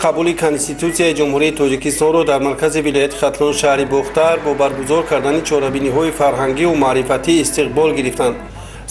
Қабули Конститутсияи Ҷумҳурии Тоҷикистонро дар маркази вилояти Хатлон, шаҳри Бохтар, бо баргузор кардани чорабиниҳои фарҳангиву маърифатӣ истиқбол гирифтанд.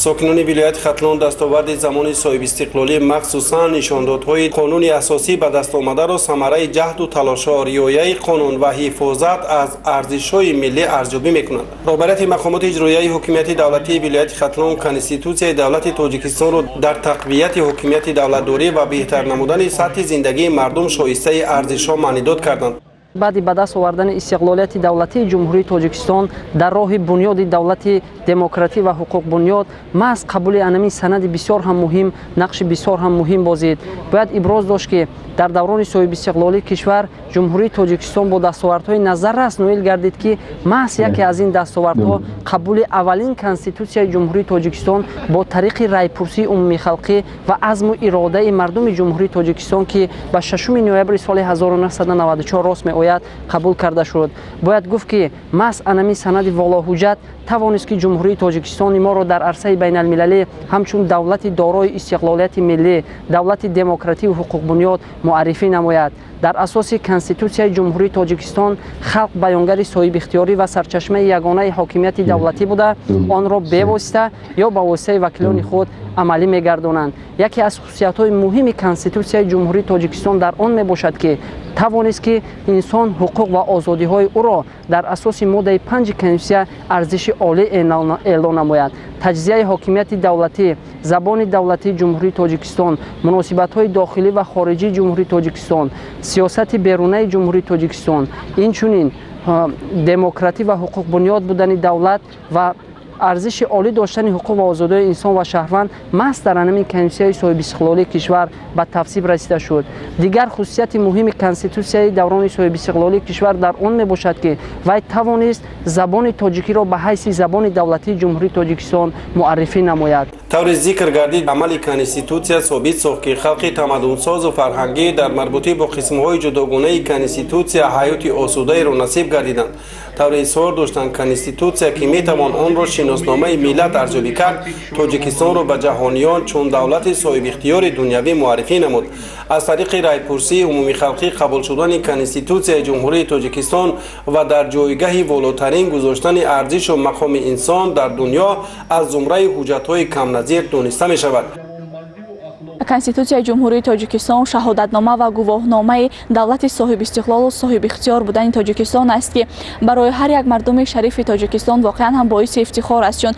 Сокинони вилояти Хатлон дастоварди замони соҳибистиқлолӣ, махсусан нишондодҳои қонуни асосӣ ба даст омадаро самараи ҷаҳду талошҳо, риояи қонун ва ҳифозат аз арзишҳои миллӣ арзёбӣ мекунанд. Роҳбарияти мақомоти иҷроияи ҳокимияти давлатии вилояти Хатлон Конститутсияи давлати Тоҷикистонро дар тақвияти ҳокимияти давлатдорӣ ва беҳтар намудани сатҳи зиндагии мардум шоистаи арзишҳо маънидод карданд. Баъди ба даст овардани истиқлолияти давлатии Ҷумҳурии Тоҷикистон дар роҳи бунёди давлати демократӣ ва ҳуқуқбунёд маҳз қабули анамин санади бисёр ҳам муҳим нақши бисёр ҳам муҳим бозид. Бояд иброз дошт, ки дар даврони соҳибистиқлолии кишвар Ҷумҳурии Тоҷикистон бо дастовардҳои назаррас ноил гардид, ки маҳз яке аз ин дастовардҳо қабули аввалин Конститутсияи Ҷумҳурии Тоҷикистон бо тариқи райпурсии умумихалқӣ ва азму иродаи мардуми Ҷумҳурии Тоҷикистон, ки ба 6 ноябри соли 1994 рост меояд, қабул карда шуд. Бояд гуфт, ки маҳз анамин санади волоҳуҷҷат тавонист, ки Ҷумҳурии Тоҷикистони моро дар арсаи байналмилалӣ ҳамчун давлати дорои истиқлолияти миллӣ, давлати демокративу ҳуқуқбунёд муаррифӣ намояд. Дар асоси Конститутсияи Ҷумҳурии Тоҷикистон халқ баёнгари соҳибихтиёрӣ ва сарчашмаи ягонаи ҳокимияти давлатӣ буда, онро бевосита ё ба воситаи вакилони худ амалӣ мегардонанд. Яке аз хусусиятҳои муҳими Конститутсияи Ҷумҳурии Тоҷикистон дар он мебошад, ки тавонист, ки инсон ҳуқуқ ва озодиҳои ӯро дар асоси моддаи 5 Конститутсия арзиши олӣ эълон намояд. Таҷзияи ҳокимияти давлатӣ, забони давлатии Ҷумҳурии Тоҷикистон, муносибатҳои дохилӣ ва хориҷии Ҷумҳурии Тоҷикистон, сиёсати берунаи Ҷумҳурии Тоҷикистон, инчунин демократӣ ва ҳуқуқбунёд будани давлат ва арзиши олӣ доштани ҳуқуқ ва озодиҳои инсон ва шаҳрванд маҳз дар анамин Конститутсияи соҳибистиқлолии кишвар ба тасвиб расида шуд. Дигар хусусияти муҳими Конститутсияи даврони соҳибистиқлолии кишвар дар он мебошад, ки вай тавонист забони тоҷикиро ба ҳайси забони давлатии Ҷумҳурии Тоҷикистон муаррифӣ намояд. Тавре зикр гардид, амали Конститутсия собит сохт, ки халқи тамаддунсозу фарҳангӣ дар марбутӣ бо қисмҳои ҷудогонаи Конститутсия ҳаёти осудаеро насиб гардиданд. Тавре изҳор доштанд, Конститутсия, ки метавон онро шиносномаи миллат арзёбӣ кард, Тоҷикистонро ба ҷаҳониён чун давлати соҳибихтиёри дунявӣ муаррифӣ намуд. Аз тариқи райпурсии умумихалқӣ қабул шудани Конститутсияи Ҷумҳурии Тоҷикистон ва дар ҷойгаҳи волотарин гузоштани арзишу мақоми инсон дар дунё аз зумраи ҳуҷҷатҳои камназир дониста мешавад. Конститутсияи Ҷумҳурии Тоҷикистон шаҳодатнома ва гувоҳномаи давлати соҳибистиқлолу соҳибихтиёр будани Тоҷикистон аст, ки барои ҳар як мардуми шарифи Тоҷикистон воқеан ҳам боиси ифтихор аст, чун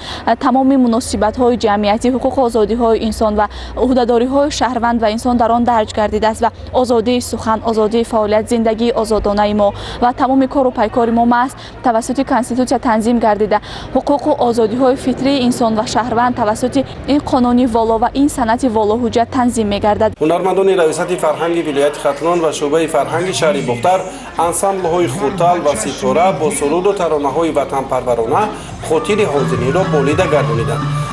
тамоми муносибатҳои ҷамъиятӣ, ҳуқуқу озодиҳои инсон ва ӯҳдадориҳои шаҳрванд ва инсон дар он дарҷ гардидааст ва озодии сухан, озодии фаъолият, зиндагии озодонаи мо ва тамоми кору пайкори мо маҳз тавассути Конститутсия танзим гардида, ҳуқуқу озодиҳои фитрии инсон ва шаҳрванд тавассути ин қонуни воло ва ин санади волоҳуҷҷат танзим мегардад. Ҳунармандони Раёсати фарҳанги вилояти Хатлон ва шӯъбаи фарҳанги шаҳри Бохтар, ансамблҳои «Хутал» ва «Ситора» бо суруду таронаҳои ватанпарварона хотири ҳозиринро болида гардониданд.